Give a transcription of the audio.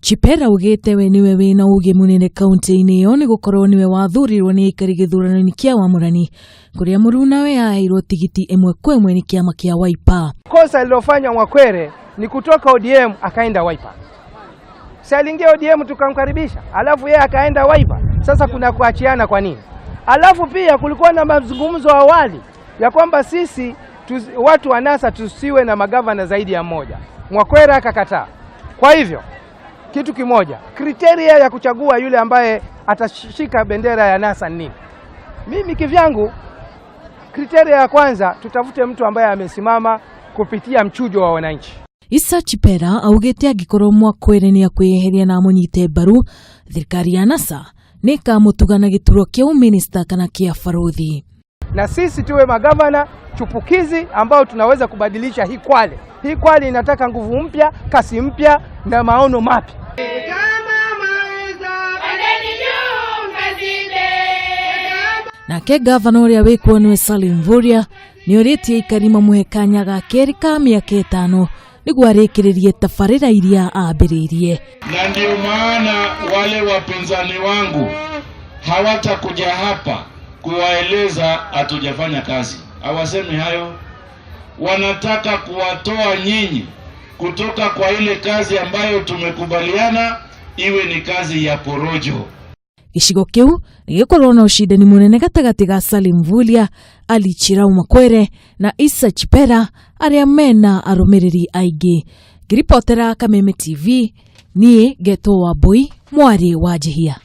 Chipera augĩte we nĩwe wĩna ũgĩ mũnene kaunti-inĩ ĩyo nĩ gũkorwo nĩwe wathurirwo nĩ aikari gĩthurano-inĩ kĩa wamũrani kũrĩa mũrunawe aheirwo tigiti ĩmwe kwa ĩmwe nĩ kĩama kĩa Wiper. Kosa lilofanya Mwakwere ni kutoka ODM akaenda Wiper. Si aliingia ODM tukamkaribisha, alafu yeye akaenda Wiper. Sasa kuna kuachiana kwa nini? Alafu pia kulikuwa na mazungumzo awali ya kwamba sisi watu wa NASA tusiwe na magavana zaidi ya mmoja. Mwakwere akakataa. Kwa hivyo kitu kimoja, criteria ya kuchagua yule ambaye atashika bendera ya NASA ni nini? Mimi kivyangu, criteria ya kwanza, tutafute mtu ambaye amesimama kupitia mchujo wa wananchi. Issa Chipera augĩte angĩkorwo Mwakwere nĩ akwĩyeheria na amũnyite mbaru, thirikari ya NASA nĩ ĩkamũtuga na gĩturwa kĩa ũminista kana kĩa barũthi. Na sisi tuwe magavana chupukizi ambao tunaweza kubadilisha hii Kwale. Hii Kwale inataka nguvu mpya, kasi mpya na maono mapya. Nake gavana ũrĩa wĩkuo nĩwe Salim Mvurya nĩ orĩtie aikari mamũhe kanya ga kerĩ ka mĩaka ĩtano nĩguo arĩkĩrĩrie tabarĩra iria ambĩrĩirie. Na ndio maana wale wapinzani wangu hawatakuja hapa kuwaeleza hatujafanya kazi. Hawasemi hayo, wanataka kuwatoa nyinyi kutoka kwa ile kazi ambayo tumekubaliana iwe ni kazi ya porojo. Gĩcigo kĩu gĩgĩkorwo na ũcindani mũnene gatagatĩ ga Salim Mvurya, Ali Chirau Makwere na Issa Chipera arĩa mena arũmĩrĩri aingĩ. Ngĩribotera Kameme TV, niĩ ngetwo Wambui mwarĩ wa Njihia.